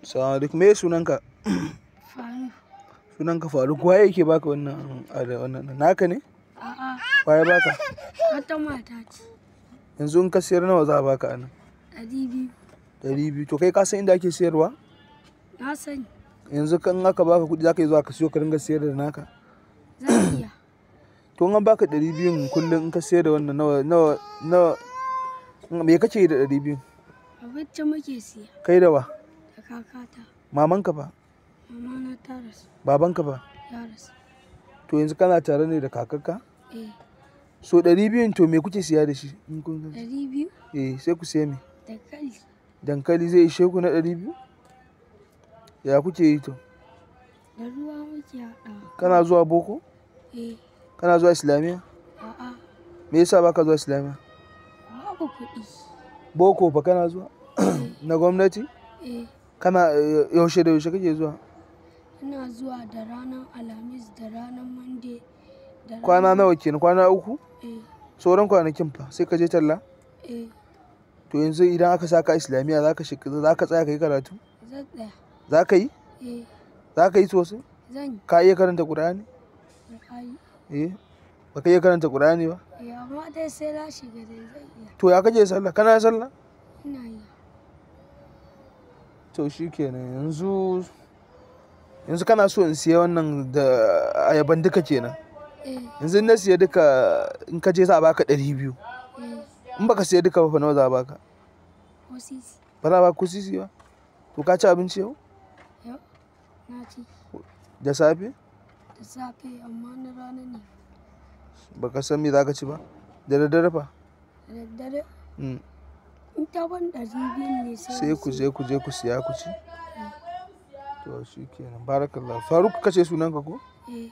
Assalamu alaikum. Me sunanka? Faruk. Sunanka Faruk. Waye yake baka wannan wannan naka ne? A'a. Waye baka? Wata mata ce. Yanzu in ka sayar nawa za a baka anan? 200. 200. To kai ka san inda ake sayarwa? Na sani. Yanzu kan aka baka kuɗi za ka yi zuwa ka siyo ka ringa sayar da naka? Zan iya. To in an baka 200 kullum in ka sayar da wannan nawa nawa nawa me kake yi da 200? Abinci muke siya. Kai da wa? Da kakata. Mamanka fa? Mamana ta rasu. Babanka fa? Ya rasu. To yanzu kana tare ne da kakarka? Eh. So 200 to me kuke siya da shi? In kun ga? 200? Eh, sai ku siya me? Dankali. Dankali zai ishe ku na 200? Ya kuke yi to? Da ruwa muke haɗawa. Kana zuwa boko? Eh. Kana zuwa Islamiyya? A'a. Me yasa baka zuwa Islamiyya? Babu kuɗi. Boko fa kana zuwa? Na gwamnati? Eh. Kana yaushe da yaushe kake zuwa? Ina zuwa da ranar Alhamis da ranar Monday. Da Kwana nawa kenan? Kwana uku? Eh. Sauran kwanakin fa sai ka je talla? Eh. To yanzu idan aka saka Islamiyya za ka shiga, za ka tsaya ka yi karatu? Zan tsaya. Za ka yi? Eh. Za ka yi sosai? Zan yi. Ka iya karanta Kur'ani? Kur'ani. Eh. Ba ka iya karanta Kur'ani ba? Eh, amma dai sai na shiga dai zan iya. To ya kake sallah? Kana sallah? Ina yi. To shikenan yanzu yanzu kana so in siya wannan da ayaban duka kenan? Eh. Yanzu in na siya duka in ka je za a baka 200. Eh. In baka siya duka ba fa nawa za a baka? Ko sisi. Ba za a baka ko sisi ba? To ka ci abinci yau? Yau na ci. Da safe? Da safe amma na rana ne. Baka san me za ka ci ba? Da daddare fa? Da daddare? Mm. In ta ban 200 ne sai Sai ku je ku je ku siya ku ci? To shikenan. Barakallahu. Faruk kace sunanka ko? Eh.